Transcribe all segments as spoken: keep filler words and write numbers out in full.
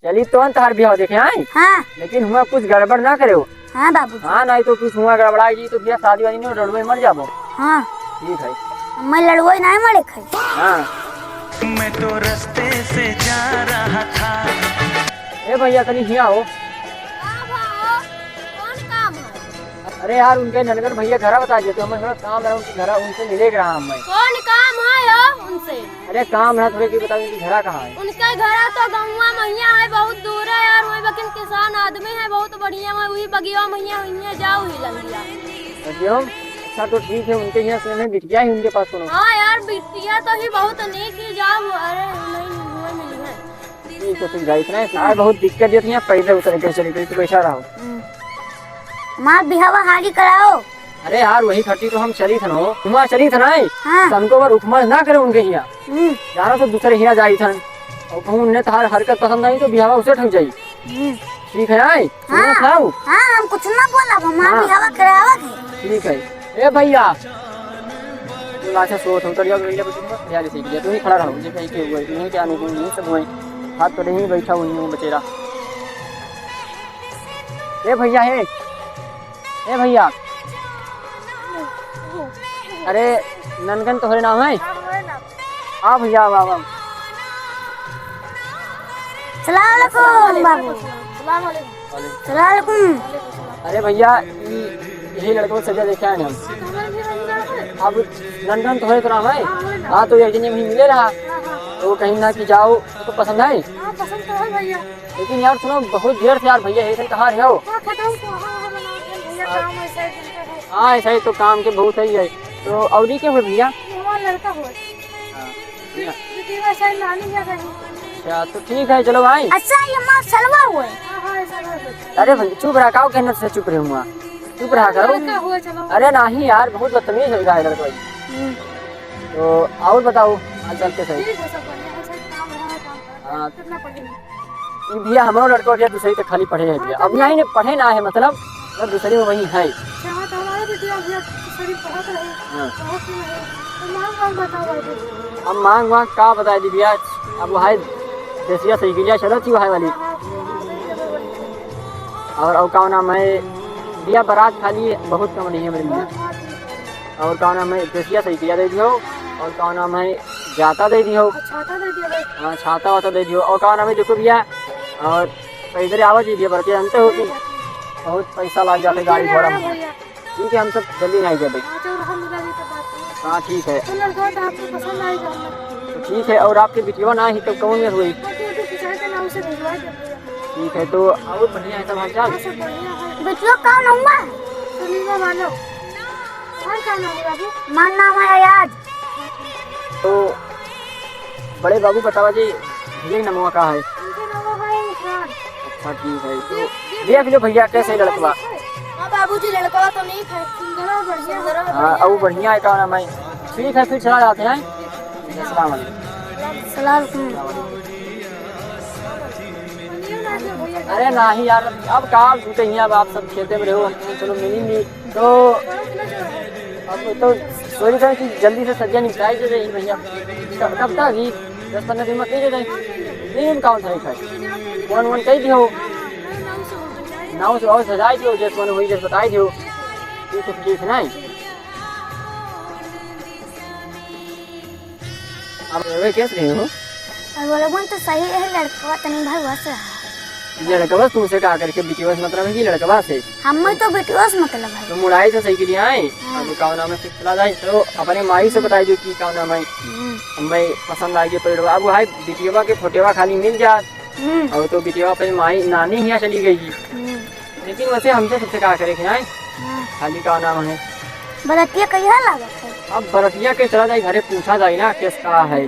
चली तो तोहार बियाह देखे आई। हाँ। लेकिन हुआ कुछ गड़बड़ ना करे हो। हाँ बाबूजी। हाँ, नहीं तो कुछ हुआ गड़बड़ा जी तो भैया शादी वादी नहीं, लड़ुए मर जाबो। हाँ। ठीक है। मैं लड़ुए नहीं मरे खाई। हाँ। मैं तो रास्ते से जा रहा था। ए भैया, तनी हिया हो। का भा हो? कौन काम है? अरे यार, उनके ननगन भैया घरा बता दिए, तो हमें थोड़ा काम है उनके घरा, उनसे मिले के रहा हमें। कौन काम है हो उनसे? अरे काम है थोड़े की, बता उनके घरा कहाँ है? उनके घरा तो गौवा महिया है, बहुत दूर है यार, वही बकिन किसान आदमी है, बहुत बढ़िया है, वही बगिया महिया हुई है, जाओ ही लंगिया। अच्छा, तो ठीक है, उनके यहाँ से हमें बिटिया ही उनके पास सुनो। हाँ यार, बिटिया तो ही बहुत नीक ही, जाओ, अरे नहीं, नहीं, हुए मिली है। ठीक है, ठीक भाई, इतना ही। यार, बहुत दिक्कत देती है, पैदल उतर के चली गई, तो कैसा रहो? हम्म। हमार बिहावा हाली कराओ। अरे यार, वही खट्टी तो हम चली थन हो, हुआ चली थन आई। हाँ। तो हमको अगर उपमा ना करे उनके हिया। हम्म। जाना तो दूसरे हिया जाई थन। और कहूँ उन्हें तहार हरकत पसंद आई तो बिहावा उसे ठग जाई। हम्म। ठीक है आई? सुनो हाँ। खाओ। हाँ, हम कुछ ना बोला, हमार हाँ। बिहावा करावा के। ठीक है। ए भैया, अच्छा, सोच, हम तो लिया, लिया, लिया, लिया, तू ही खड़ा रहो, जे कहीं के हुए, तू ही क्या नहीं, तू ही सब हुए। हाथ तो नहीं बैठा हुई हूँ बचेरा। ए भैया, हे। ए भैया। अरे, ननकन तोहरे नाम है? हाँ भैया, वाह, वाह। सलाम अलैकुम बाबू। सलाम अलैकुम। अरे भैया, ई, यही लड़कों से सजा देखे आए हम। अब नंदन तो है तो नाम है। हाँ, तो एक दिन यहीं मिले रहा। तो वो कहीं ना कि जाओ, तो पसंद है। हाँ, पसंद तो है भैया। लेकिन यार सुनो, बहुत देर से यार भैया, ऐसे कहाँ रहे हो? हाँ, खत्म तो, हाँ, हाँ, बना दिया भैया, काम ऐसा ही चलता है। हाँ, ऐसा ही तो काम के बहुत सही है। तो और ये क्या हुआ भैया? ये हमारा लड़का हुआ। हाँ, भैया। दीदी वैसा ही नानी है कहीं। अच्छा, तो ठीक है, चलो भाई। अच्छा, ये माँ सलवा हुआ है। हाँ, हाँ, ऐसा कर दो। अरे भाई, चुप रहा, काऊ कहने से चुप रहे हुआ। चुप रहा करो। लड़का हुआ, चलो। अरे नहीं यार, बहुत बदतमीज है लड़का भाई। हम्म। तो और बताओ, हाल चाल कैसा है? ठीक है, सब बढ़िया है, सब काम हो रहा है, काम कर रहे हैं। हाँ। कितना पढ़े हैं? ई भैया, हमारा लड़का भैया दूसरी तो खाली पढ़े है भैया। हाँ, अब तो नहीं, नहीं, पढ़े ना है, मतलब, मतलब दूसरी में वही है। अच्छा, हाँ, तो हमारा भी दिया भैया, दूसरी पढ़त रहे। हाँ। पढ़त ही रहे। तो मांग, मांग बताओ भाई। अब मांग, मांग का बताई दी भैया, अब वो है देसिया साइकिलिया चलत ही वो है वाली। हाँ, हाँ, हाँ, हाँ, हाँ। और, और का नाम है भैया, बारात खाली बहुत कम रही है मेरे लिए। हाँ, हाँ, ठीक है। और का नाम है, देसिया साइकिलिया दे दियो। और का नाम है, जाता दे दियो। अच्छा, छाता दे दियो भाई। हाँ, छाता वाता दे दियो। और का नाम है, देखो भैया, और पैदल आवा जी भैया, बरतिया जानते हो कि बहुत पैसा लाग जाता है गाड़ी घोड़ा में। भैया। ठीक है, हम सब जल्दी नहीं जाते। हाँ, तो हम लोग अभी तो बात करें। हाँ, ठीक है। तो लड़का तो आपको पसंद आएगा। तो ठीक है, और आपके बिटिया ना ही तो कौन में हुई? हाँ, तो अभी खिंचा के ना उसे भिजवा दे भैया। ठीक है, तो और बढ़िया है सब हाल चाल? हाँ, सब बढ़िया है। बिटिया का नाम है? सलीमा बानो। और का नाम है बाबू? हमार नाम है अयाज। तो बड़े बाबू बतावा जी, ये नमवा का है? इनके नमवा है इरफान। अच्छा, ठीक है, तो देख लो भैया, कैसे लड़कवा? हाँ बाबूजी, लड़कवा तो नीक है, सुंदर और बढ़िया है। हाँ, अब बढ़िया है, का नाम है? ठीक है, फिर चला जाते हैं। अस्सलाम वालेकुम। सलाम। अरे नहीं यार, अब का झूठे ही, अब आप सब खेते में रहो, हम चलो मिलेंगे। तो अब तो सोच रहे कि जल्दी से सब्जियाँ निपटाई दे रही भैया। कब, कब तक ही? दस पन्द्रह दिन में कही दे रही। दिन कौन सा है? फोन वोन कही दियो। नाव से और सजाई दियो, जैसे मन हुई, जैसे बताई दियो। ये तो ठीक नहीं। अब वे कैसे रहे हो? और वो लोगन तो सही है, लड़कवा तनी भरवस रहा। लड़कवा तुमसे का करके, बिटिया से मतलब है कि लड़कवा से? हमें तो बिटिया से मतलब है। तो मुड़ाई तो सही के लिए आए। हाँ। अब का नाम है, फिर चला जाए तो अपने माई से बताई दो कि का नाम है। हम्म। हमें पसंद आ गया पेड़वा। अब वो है बिटिया के फोटेवा खाली मिल जा। हम्म। और तो बिटिया अपने माई नानी यहाँ चली गई। हम्म। लेकिन वैसे हमसे सबसे का करे के आए? हाँ। खाली का नाम है? बरतिया कहिया लागत है? अब बरतिया के चला जाए घरे, पूछा जाए ना किस का है।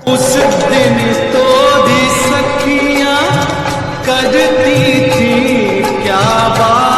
उस दिन तो दी सखियां करती थी क्या बात।